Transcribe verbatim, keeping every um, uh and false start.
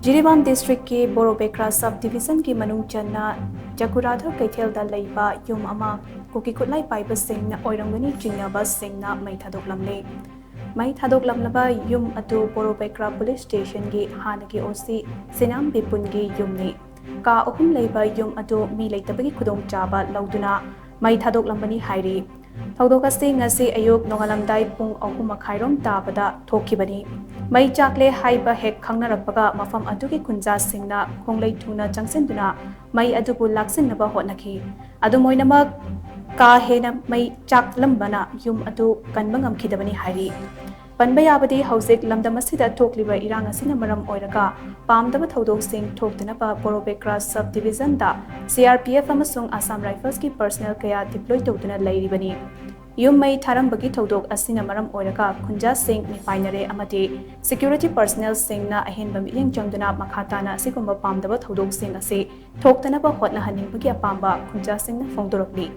ꯖꯤꯔꯤꯕꯥꯝ ꯗꯤꯁꯇ꯭ꯔꯤꯛꯀꯤ ꯕꯣꯔꯣꯕꯦꯀ꯭ꯔꯥ ꯁꯕ ꯗꯤꯕꯤꯖꯟꯒꯤ ꯃꯅꯨꯡ ꯆꯟꯅ ꯖꯀꯨꯔꯥꯙꯔ ꯀꯩꯊꯦꯜꯗ ꯂꯩꯕ ꯌꯨꯝ ꯑꯃ ꯀꯨꯀꯤ ꯈꯨꯠꯂꯥꯏ ꯄꯥꯏꯕꯁꯤꯡꯅ ꯑꯣꯏꯔꯝꯒꯅꯤ ꯆꯤꯡꯅꯕꯁꯤꯡꯅ ꯃꯩ ꯊꯥꯗꯣꯛꯂꯝꯂꯦ꯫ ꯃꯩ ꯊꯥꯗꯣꯛꯂꯝꯂꯕ ꯌꯨꯝ ꯑꯗꯨ ꯕꯣꯔꯣꯕꯦꯀ꯭ꯔꯥ ꯄꯨꯂꯤꯁ ꯁ꯭ꯇꯦꯁꯟꯒꯤ ꯍꯥꯟꯅꯒꯤ ꯑꯣ ꯁꯤ ꯁꯤꯅꯥꯝ ꯕꯤꯄꯨꯟꯒꯤ ꯌꯨꯝꯅꯤ꯫ ꯀꯥ ꯑꯍꯨꯝ ꯂꯩꯕ ꯌꯨꯝ ꯑꯗꯨ ꯃꯤ ꯂꯩꯇꯕꯒꯤ ꯈꯨꯗꯣꯡꯆꯥꯕ ꯂꯧꯗꯨꯅ ꯃꯩ ꯊꯥꯗꯣꯛꯂꯝꯕꯅꯤ ꯍꯥꯏꯔꯤ꯫ ꯊꯧꯗꯣꯛ ꯑꯁꯤ ꯉꯁꯤ ꯑꯌꯨꯛ ꯅꯣꯡꯉꯥꯜꯂꯝꯗꯥꯏ ꯄꯨꯡ ꯑꯍꯨꯝ ꯃꯈꯥꯏꯔꯣꯝ ꯇꯥꯕꯗ ꯊꯣꯛꯈꯤꯕꯅꯤ꯫ ꯃꯩ ꯆꯥꯛꯂꯦ ꯍꯥꯏꯕ ꯍꯦꯛ ꯈꯪꯅꯔꯛꯄꯒ ꯃꯐꯝ ꯑꯗꯨꯒꯤ ꯈꯨꯟꯖꯥꯁꯤꯡꯅ ꯈꯣꯡꯂꯩ ꯊꯨꯅ ꯆꯪꯁꯤꯟꯗꯨꯅ ꯃꯩ ꯑꯗꯨꯕꯨ ꯂꯥꯛꯁꯤꯟꯅꯕ ꯍꯣꯠꯅꯈꯤ꯫ ꯑꯗꯨꯝ ꯑꯣꯏꯅꯃꯛ, ꯀꯥ ꯍꯦꯟꯅ ꯃꯩ ꯆꯥꯛꯂꯝꯕꯅ ꯌꯨꯝ ꯑꯗꯨ ꯀꯟꯕ ꯉꯝꯈꯤꯗꯕꯅꯤ ꯍꯥꯏꯔꯤ꯫ ꯄꯟꯕ ꯌꯥꯕꯗꯤ, ꯍꯧꯖꯤꯛ ꯂꯝꯗꯝ ꯑꯁꯤꯗ ꯊꯣꯛꯂꯤꯕ ꯏꯔꯥꯡ ꯑꯁꯤꯅ ꯃꯔꯝ ꯑꯣꯏꯔꯒ ꯄꯥꯝꯗꯕ ꯊꯧꯗꯣꯛꯁꯤꯡ ꯊꯣꯛꯇꯅꯕ ꯕꯣꯔꯣꯕꯦꯀ꯭ꯔꯥ sub ꯗꯤꯕꯤꯖꯟꯗ C R P F ꯑꯃꯁꯨꯡ ꯑꯁꯥꯝ ꯔꯥꯏꯐꯜꯁꯀꯤ ꯄꯔꯁꯅꯦꯜ ꯀꯌꯥ ꯗꯤꯄ꯭ꯂꯣꯏ ꯇꯧꯗꯨꯅ ꯂꯩꯔꯤꯕꯅꯤ꯫ ꯌꯨꯝ ꯃꯩ ꯊꯥꯔꯝꯕꯒꯤ ꯊꯧꯗꯣꯛ ꯑꯁꯤꯅ ꯃꯔꯝ ꯑꯣꯏꯔꯒ ꯈꯨꯟꯖꯥꯁꯤꯡ ꯃꯤꯄꯥꯏꯅꯔꯦ ꯑꯃꯗꯤ ꯁꯦꯀ꯭ꯌꯨꯔꯤꯇꯤ ꯄꯔꯁꯅꯦꯜꯁꯤꯡꯅ ꯑꯍꯦꯟꯕ ꯃꯤꯠꯌꯦꯡ ꯆꯪꯗꯨꯅ ꯃꯈꯥ ꯇꯥꯅ ꯑꯁꯤꯒꯨꯝꯕ ꯄꯥꯝꯗꯕ ꯊꯧꯗꯣꯛꯁꯤꯡ ꯑꯁꯤ ꯊꯣꯛꯇꯅꯕ ꯍꯣꯠꯅꯍꯟꯅꯤꯡꯕꯒꯤ ꯑꯄꯥꯝꯕ ꯈꯨꯟꯖꯥꯁꯤꯡꯅ ꯐꯣꯡꯗꯣꯔꯛꯂꯤ꯫